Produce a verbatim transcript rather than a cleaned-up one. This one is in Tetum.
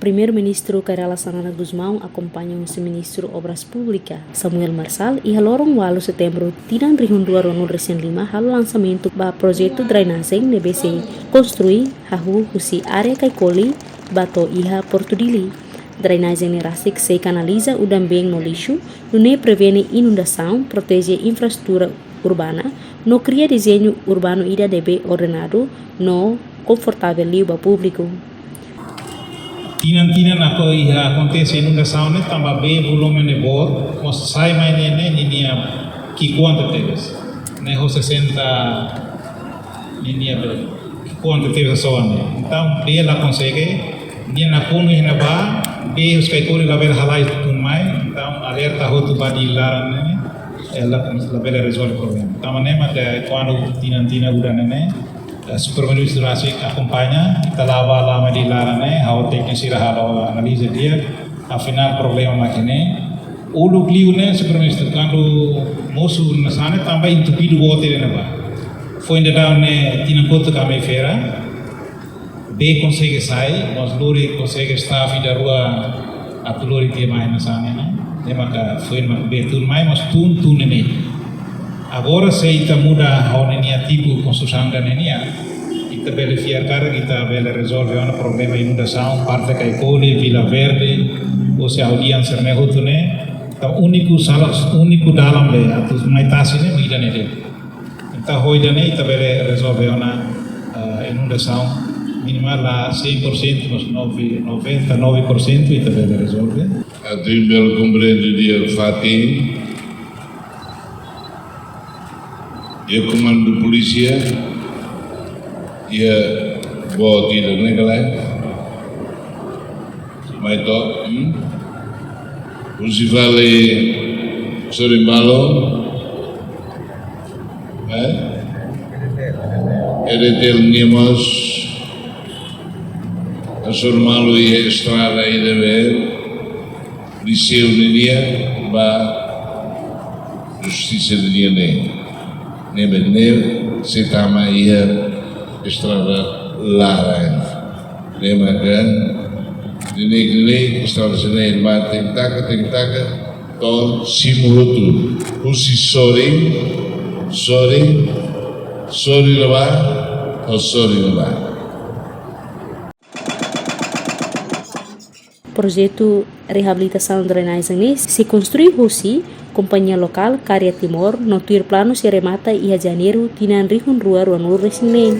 Primeiru-Ministru Kay Rala Xanana Gusmão akompaña husi Ministru Obras Públikas, Samuel Marçal, iha loron ualu Setembru, tinan rihun rua ruanulu resin lima, halo lansamentu ba projetu drenajen ne'ebé sei konstrui hahú husi área Caicoli ba to'o iha Portu Dili. Drenajen ne'e rasik sei kanaliza udan-been no lixu, nune'e prevene inundasaun, proteje infraestrutura urbana, no kria dezeñu urbanu ida ne'ebé ordenadu no konfortavel liu ba públiku. Tinan-tinan atu iha akontese inundasaun ne'e tanba bee volume ne'e boot, mós sai mai ne'e ne'e ninia ki'ikoan tebes. Ne'e ho sesenta ninia bee ki'ikoan tebes soan ne'e. Entaun bee la konsege, nia nakonu iha ne'ebá, bee husi Caicoli labele halai tun mai, entaun alerta hotu ba Dili laran ne'e, eh, la, labele rezolve problema. Tanba ne'e mak kuandu tinan-tinan udan ne'e ne'e, eh, Superministru rasik akompaña, ita la'o ba lama Dili laran ne'e, ha'u tékniku sira halo analiza di'ak, afinál problema mak ne'e. Uluk liu ne'e, Superministru, kuandu mosu hanesan ne'e tanba entupidu boot iha ne'ebá. Foin daudaun ne'e, tinan kotuk ami fera, bee konsege sai, mas lori konsege staff ida rua atu lori tiha mai hanesan ne'e, no? Ne'e maka foin mak bee tun mai, mas tun, tun ne'e ne'e. Agora se ita muda ho ninia tipu konstrusaun ida ne'e nian, ita bele fiar katak ita bele rezolve ona problema inundasaun, parte Caicoli, Vila Verde, ou se audiência ne'e hotu ne'e, entaun úniku sala, úniku dalan be atu mai tasi ne'e, ida ne'e de'it. Entaun ho ida ne'e ita bele rezolve ona, eh, inundasaun minimal la cem por cento, mas nove, noventa e nove por cento ita bele rezolve. Atu imi bele komprende di'ak fatin, iha komandu polísia, iha boot ida ne'e ka lae, mai to'o, hmm? Husi fali Sorin Balun, eh? EDTL nian mós hasoru malu iha estrada ida be Liceu ninia ba Justisa ninia ne'e. Ne'ebé ne'e sei tama iha estrada laran. Ne'e maka ne'e, ne'e estrada sira-ne'e mak tenke taka, tenke taka to'o simu hotu. Husi Sorin, Sorin, Sorin ne'ebá, to'o Sorin ne'ebá. Projetu reabilitasaun drenajen ne'e sei konstrui husi kompañia lokál Karya Timor no tuir planu sei remata iha Janeiru tinan rihun rua ruanulu resin neen.